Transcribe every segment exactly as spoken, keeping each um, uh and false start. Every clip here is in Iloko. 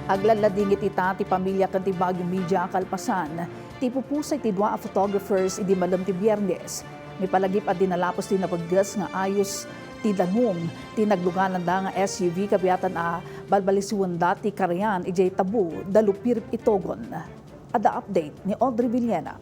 Agladladingit ita ti pamilia ken ti Baguio Media kalpasan ti ipupusay ti dua a photographers idi malem ti Biyernes. Maipalagip a dinalapos ti napegges nga ayos ti danum ti naglugananda nga S U V kabayatan a balbalisiwenda ti karayan idiay Taboo, Dalupirip, Itogon. Adda update ni Audrey Villena.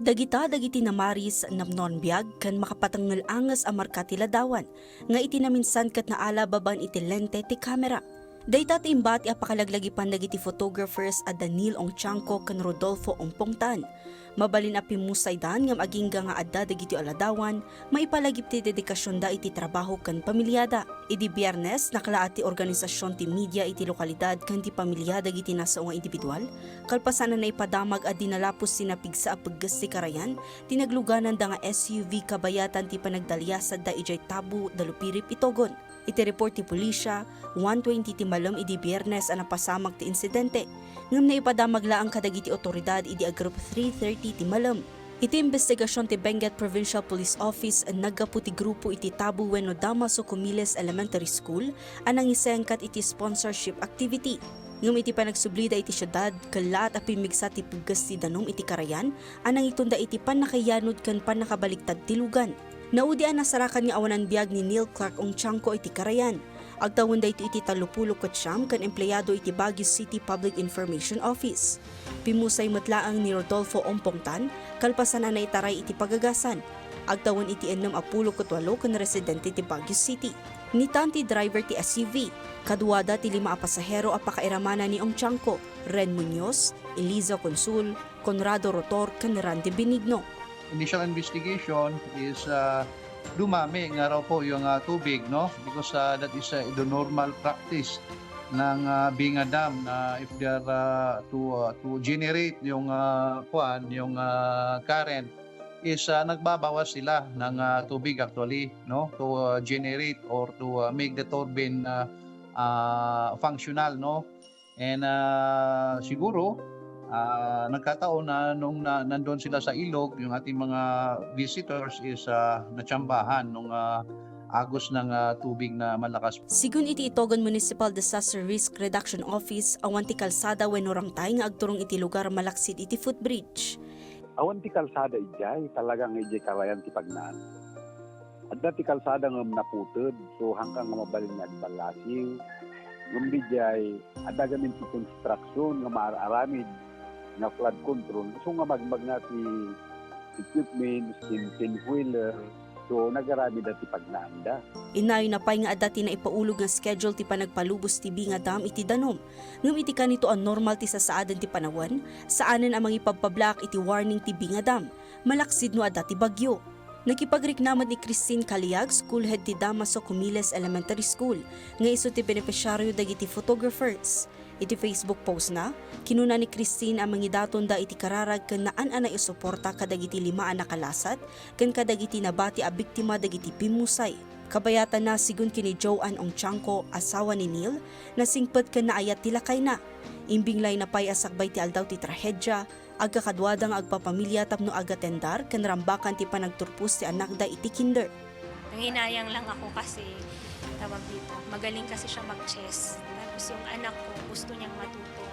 Dagita dagiti namaris, napnoan biag, ken makapatengngel anges a marka ti ladawan nga iti naminsan ket naala babaen iti lente ti kamera. Dayta ti imbati a pakalaglagipan dagiti photographers a Daniel Ongtiangco ken Rodolfo Ompongtan. Mabalin a pimmusaydan ngem agingga nga adda dagiti aladawan, maipalagip ti dedikasionda iti trabaho ken pamiliada. Idi Biyernes, naklaat ti organisasion ti media iti lokalidad ken ti pamilia dagiti nasao nga individual, kalpasan a naipadamag a dinalapos ti napigsa a pegges ti karayan ti naglugananda nga S U V kabayatan ti panagdaliasadda idiay Taboo, Dalupirip, Itogon. Iti report ti pulisia, one twenty ti malem idi Biyernes a napasamak ti insidente, ngem naipadamag laeng kadagiti otoridad idi agrep three thirty ti malem. Iti imbestigasion ti Benguet Provincial Police Office, naggapu ti grupo iti Taboo wenno Damaso Cumiles Elementary School a nangisengkat iti sponsorship activity. Ngem iti panagsublida iti siudad, kellaat a pimmigsa ti pegges ti danum iti karayan a nangitunda iti pannakaiyanod ken pannakabaliktad ti lugan. Naudi a nasarakan nga awanan biag ni Neil Clark Ongtiangco iti karayan. Agtawen daytoy iti tallopulo ket siam ken empleado iti Baguio City Public Information Office. Pimmusay met laeng ni Rodolfo Ompongtan kalpasan a naitaray iti pagagasan. Agtawen iti ennem a pulo ket walo ken residente ti Baguio City. Nitan ti driver ti S U V, kaduada ti lima a pasahero a pakairamana ni Ongtiangco, Ren Muñoz, Eliza Consul, Conrado Rotor ken Randy Benigno. Initial investigation is, ah, dumami nga raw po yung, ah, tubig, no? Because, ah, that is, ah, the normal practice ng, ah, Binga Dam na if they are, ah, to, ah, to generate yung, ah, kuwan, yung, ah, current is, ah, nagbabawas sila ng, ah, tubig actually, no? To, ah, generate or to, ah, make the turbine, ah, ah, functional, no? And, ah, siguro, ah, nagkataon na nung na, nandun sila sa ilog, yung ating mga visitors is, ah, natsambahan nung, ah, agos ng, ah, tubig na malakas. Sigun iti Itogon Municipal Disaster Risk Reduction Office, awan ti kalsada wenno rangtay nga agturong iti lugar malaksid iti footbridge. Awan ti kalsada idiay, talaga nga idiay karayan ti pagnaan. Adda ti kalsada ngem naputed, so hangka nga mabalin nga agballasiw. Ngem didiay, adda gamin ti construction nga maaramid nga flood control. So nga magmagna ti equipments, ti ten-wheeler, so nagaramid ti pagnaanda. Inayona pay nga adda ti naipaulog nga schedule ti panagpalubos ti Binga Dam iti danum. Ngem iti kanito a normal ti sasaaden ti panawen, saanen a mangipabpablaak iti warning ti Binga Dam, malaksid no adda ti bagyo. Nakipagrikna met ni Christine Caliag, school head ti Damaso Cumiles Elementary School, nga isu ti beneficiaryo dagiti photographers. Iti Facebook postna, kinuna ni Christine a mangidatonda iti kararag ken naan-anay a suporta kadagiti lima a nakalasat ken kadagiti nabati a biktima dagiti pimmusay. Kabayatanna, sigun ken ni Joanne Ongtiangco, asawa ni Neil, nasingpet ken naayat ti lakayna. Imbinglayna pay a sakbay ti aldaw ti trahedia, agkakaduada nga agpapamilia tapno agatendar ken rambakan ti panagturpos ti anakda iti kinder. Nanghinayang lang ako kasi, tawag dito, magaling kasi siya mag-chess. Tapos yung anak ko, gusto niyang matuto.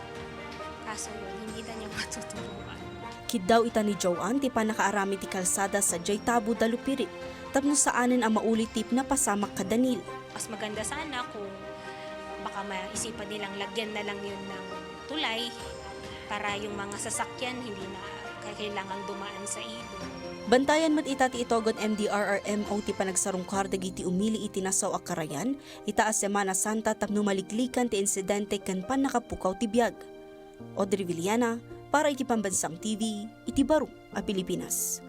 Kaso yun, hindi na niya matuturuan. Kiddaw ita ni Joanne ti pannakaaramid ti kalsada sadiay Taboo, Dalupirip, tapno saanen a mauli ti napasamak kada Neil. Mas maganda sana kung baka maisipan nilang lagyan na lang yun ng tulay para yung mga sasakyan hindi na kailangang dumaan sa ilog. Bantayan met ita ti Itogon M D R R M O ti panagsarungkar dagiti umili iti nasao a karayan ita a Semana Santa tapno maliklikan ti insidente ken pannakapukaw ti biag. Audrey Villena, para iti Pambansang T V, iti baro a Pilipinas.